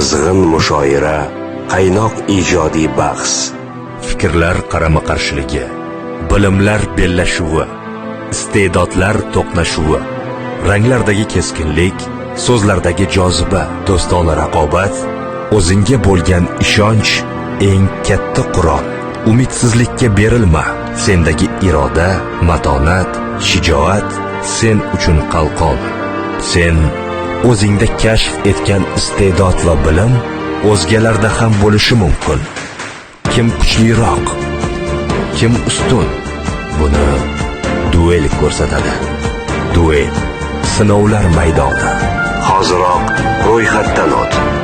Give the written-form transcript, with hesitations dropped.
Qizg'in mushoira, qaynoq ijodiy bahs, fikrlar qarama-qarshiligi, bilimlar bellashuvi, iste'dodlar to'qnashuvi, ranglardagi keskinlik, so'zlardagi joziba, do'stona raqobat, o'zingga bo'lgan ishonch eng katta qurol. Umidsizlikka berilma. Sendagi iroda, matonat, shijoat sen uchun qalqon. Sen o'zingda kashf etgan iste'dod va bilim o'zgalarda ham bo'lishi mumkin. Kim kuchliroq? Kim ustun? Buni duel ko'rsatadi. Duel sinovlar maydoni. Hoziroq ro'yxatdan o't.